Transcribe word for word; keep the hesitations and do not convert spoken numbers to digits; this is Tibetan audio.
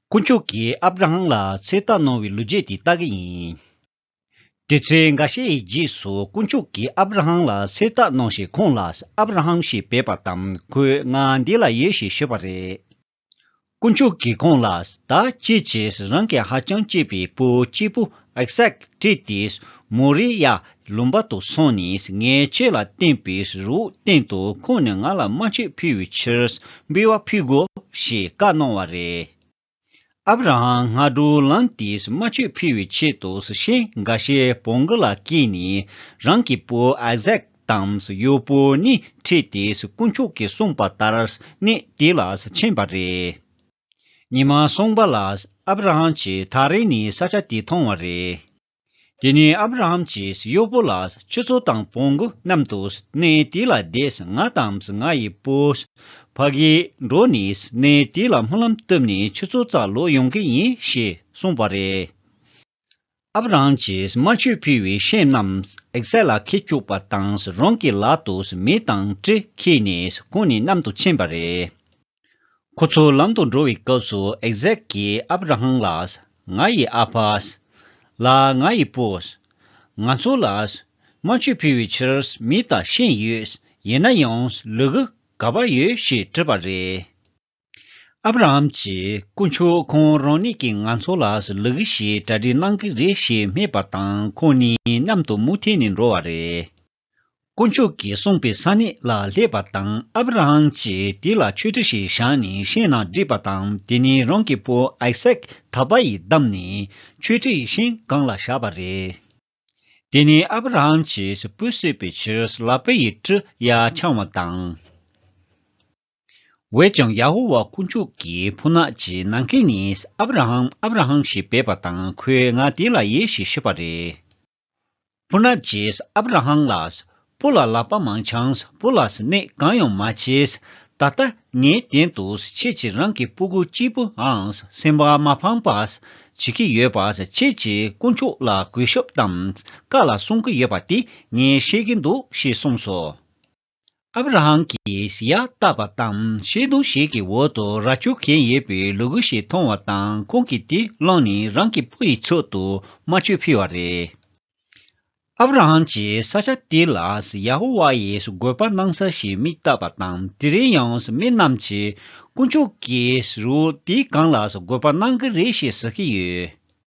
དཀོན་མཆོག་གིས་ཨབ་ར་ཧམ་ལ་ཚོད་ལྟ་གནང་བའི་ལོ་རྒྱུས་དེ་ལྟ་གི་ཡིན། དུས་ཚོད་འགའ་ཤས་ཡི་རྗེས་སུ་དཀོན་མཆོག་གིས་ཨབ་ར་ཧམ་ལ་ཚོད་ལྟ་གནང་ཞིང་ཁོང་ལ་ཨབ་ར་ཧམ་ཞེས་འབོད་པ་དང་ཁོས་ང་འདི་ལ་ཡོད་ཞེས་ཞུས་པ་རེད། དཀོན་མཆོག་གིས་ཁོང་ལ། ད་ཁྱེད་ཀྱིས་རང་གི་ཧ་ཅང་གཅེས་པའི་བུ་གཅིག་པུ་ཨིས་ཟག་ཁྲིད་དེ་མོ་རི་ཡ་ལུང་པ་དུ་སོང་ནས་ངས་ཁྱེད་ལ་བསྟན་པའི་རི་བོ་སྟེང་དུ་ཁོང་ནས་ང་ལ་དམར་མཆོད་ཕུལ་བའི་ཕྱིར་འབུལ་བ་ཕུལ་དགོས་ཞེས་བཀའ་གནང་བ་རེད། ཨབ་ར་ཧམ་སྔ་དྲོ་ལངས་ཏེ་དམར་མཆོད་ཕུལ་བའི་ཆེད་དུ་ཤིང་འགའ་ཤས་བོང་གུ་ལ་བཀལ་ནས་རང་གི་བུ་ཨ་ཟག་དང་གཡོག་པོ་གཉིས་ཁྲིད་དེ་དཀོན་མཆོག་གིས་གསུངས་པ་ལྟར་གནས་དེ་ལ་ཕྱིན་པ་རེད། ཉི་མ་གསུམ་པ་ལ་ཨབ་ར་ཧམ་གྱིས་ཐག་རིང་ནས་ས་ཆ་དེ་མཐོང་བ་རེད། དེ་ནས་ཨབ་ར་ཧམ་གྱིས་གཡོག་པོ་ལ། ཁྱོད་ཚོ་དང་བོང་གུ་རྣམས་དང་གནས་དེ་ལ་བསྡད། ང་དང་ང་ཡི་བུ་ཕ་གིར་འགྲོ་ནས་གནས་དེ་ལ་སྨོན་ལམ་བཏབ་ནས་ཁྱོད་ཚོ་རྩར་ལོག་ཡོང་གི་ཡིན་ཞེས་གསུངས་པ་རེད། ཨབ་ར་ཧམ་གྱིས་དམར་མཆོད་ཕུལ་བའི་ཤིང་རྣམས་ཨིས་ཟག་ལ་ཁྱེར་བཅུག་པ་དང་རང་གི་ལག་ཏུ་མེ་དང་གྲི་ཁྱེར་ནས་ཁོང་གཉིས་མཉམ་དུ་ཕྱིན་པ་རེད། ཁོ་ཚོ་ལམ་དུ་འགྲོ་བའི་སྐབས་སུ་ཨིས་ཟག་གིས་ཨབ་ར་ཧམ་ལ། ང་ཡི་ཨ་ཕ། ལགས་ང་ཡི་བུ། ང་ཚོ་ལ་དམར་མཆོད་ཕུལ་བའི་ཕྱིར་མེ་དང་ཤིང་ཡོད། ཡིན་ན་ཡང་ལུ་གུ་ག་པར་ཡོད་ཞེས་དྲིས་པ་རེད། ཨབ་ར་ཧམ་གྱིས་དཀོན་མཆོག་ཁོང་རང་ཉིད་ཀྱིས་ང་ཚོ་ལ་ལུ་གུ་ཞིག་གྲ་སྒྲིག་གནང་གི་རེད་ཞེས་སྨྲས་པ་དང་ཁོང་གཉིས་མཉམ་དུ་མུ་མཐུད་ནས་འགྲོ་བ་རེད། དཀོན་མཆོག་གིས་གསུངས་པའི་ས་གནས་ལ་སླེབས་པ་དང་ཨབ་ར་ཧམ་གྱིས་དེ་ལ་མཆོད་ཁྲི་ཞིག་བཞག་ནས་ཤིང་ནང་བསྒྲིགས་པ་དང་དེ་ནས་རང་གི་བུ་ཨི་སཱག་ཐག་པ་ཡིས་བསྡམས་ནས་མཆོད་ཁྲིའི་ཤིང་སྒང་ལ་བཞག་པ་རེད། དེ་ནས་ཨབ་ར་ཧམ་གྱིས་བུ་གསོད་པའི་ཕྱིར་ལག་པ་ཡི་གྲི་ཡར་འཆང་བ་དང་། འོན་ཀྱང་ཡ་ཧོ་ཝཱ་དཀོན་མཆོག་གིས་ཕོ་ཉ་ཅིག་ནམ་མཁའི་ནས་ཨབ་ར་ཧམ་ཨབ་ར་ཧམ་ཞེས་འབོད་པ་དང་ཁོས་ང་དེ་ལ་ཡོད་ཞེས་ཞུས་པ་རེད། ཕོ་ཉ་ཅིག་ཨབ་ར་ཧམ་ལ། བུ་ལ་ལག་པ་མ་འཆང་། བུ་ལ་གནོད་གང་ཡང་མ་བྱེད། ད་ལྟ་ངའི་སྟེང་དུ་ཁྱེད་ཀྱིས་རང་གི་སྤུ་གུ་གཅིག་པུའང་སེམས་པ་མ་ཕངས་པ་བྱེད་ཀྱི་ཡོད་པ་ཁྱེད་ཀྱིས་དཀོན་མཆོག་ལ་གུས་ཞབས་དང་བཀའ་ལ་སྲུང་གི་ཡོད་པ་དེ་ངས་ཤེས་ཀྱི་འདུག་ཞེས་གསུངས་སོ། ཨབ་ར་ཧམ་གྱིས་ཡར་བལྟས་པ་དང་ཤིང་སྡོང་ཞིག་གི་འོག་ཏུ་རྭ་ཅོ་གྱོན་ཡོད་པའི་ལུ་གུ་ཞིག་མཐོང་བ་དང་ཁོང་གིས་དེ་བླངས་ནས་རང་གི་བུ་ཡི་ཚབ་ཏུ་དམར་མཆོད་ཕུལ་བ་རེད། ཨབ་ར་ཧམ་གྱིས་ས་ཆ་དེ་ལ་ཡ་ཧོ་ཝཱ་ཡིས་དགོས་པ་གནང་ས་ཞིག་མིག་བལྟས་པ་དང་དེ་རིང་ཡང་མི་རྣམས་ཀྱིས་དཀོན་མཆོག་གིས་རི་བོ་དེའི་སྒང་ལ་དགོས་པ་གནང་གི་རེད་ཞེས་ཟེར་གྱི་ཡོད།